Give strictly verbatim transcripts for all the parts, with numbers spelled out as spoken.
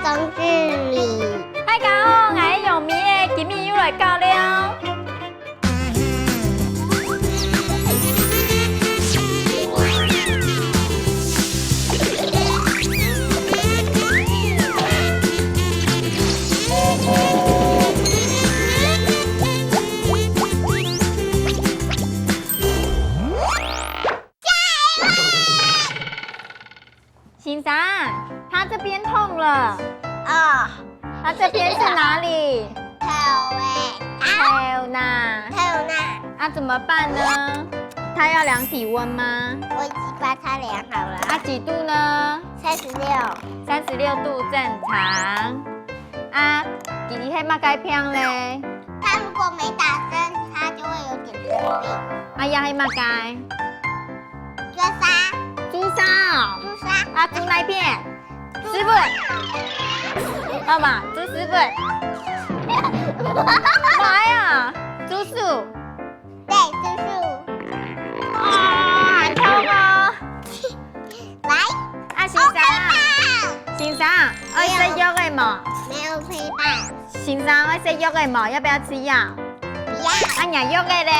同志米。大家好，𠊎係玉米个，今日又來搞了。 先生，他這邊痛了。哦，他這邊是哪裡？頭欸。啊？頭那。頭那。啊，怎麼辦呢？他要量體溫嗎？我已經幫他量好了。啊，幾度呢？三十六。三十六度正常。啊，弟弟係麼个病咧？他如果沒打針，他就會有點生病。啊，也係麼个？ 朱砂。朱砂哦。朱砂。啊，朱哪片？朱屎朏。好嘛，朱屎朏。哎呀，朱屎朏。對，朱屎朏。啊，很痛哦。來。啊，先生。OK吧。先生，愛食藥个無？沒有陪伴。先生，愛食藥个無？要不要吃藥？ 不要。啊，你藥个咧？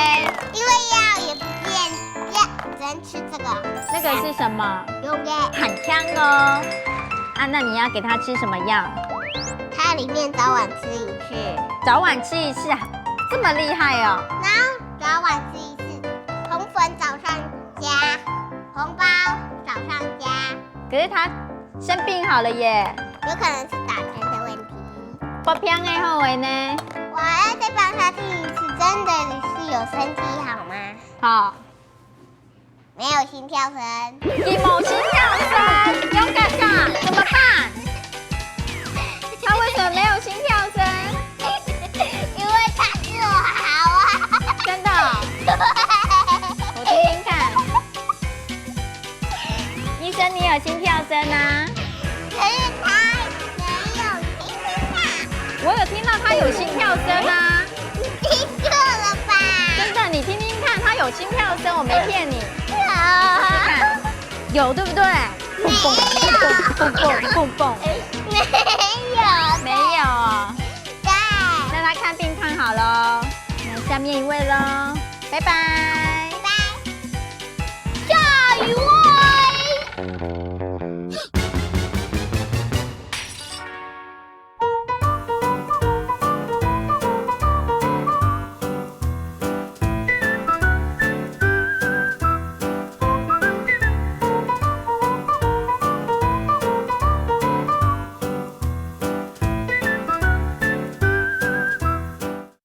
因為藥也不見，藥只能吃這個。那個是什麼？藥个。很強哦。啊，那你要給他吃什麼藥？它裡面早晚吃一次。早晚吃一次啊，這麼厲害哦。然後早晚吃一次，紅粉早上加，紅包早上加。可是他生病好了耶。有可能是打針的問題。 發病个好个呢。我要再幫他吃一次，真的是有生氣好嗎？好。沒有心跳聲。你沒有心跳聲，用幹啥？怎麼辦？他為什麼沒有心跳聲？因為他是我好啊。真的哦？我聽聽看。 醫生，你有心跳聲啊？可是他沒有聽到。我有聽到他有心跳聲啊。你聽錯了吧？真的，你聽聽看，他有心跳聲，我沒騙你。好。你看，有對不對？沒有。砰砰砰砰砰，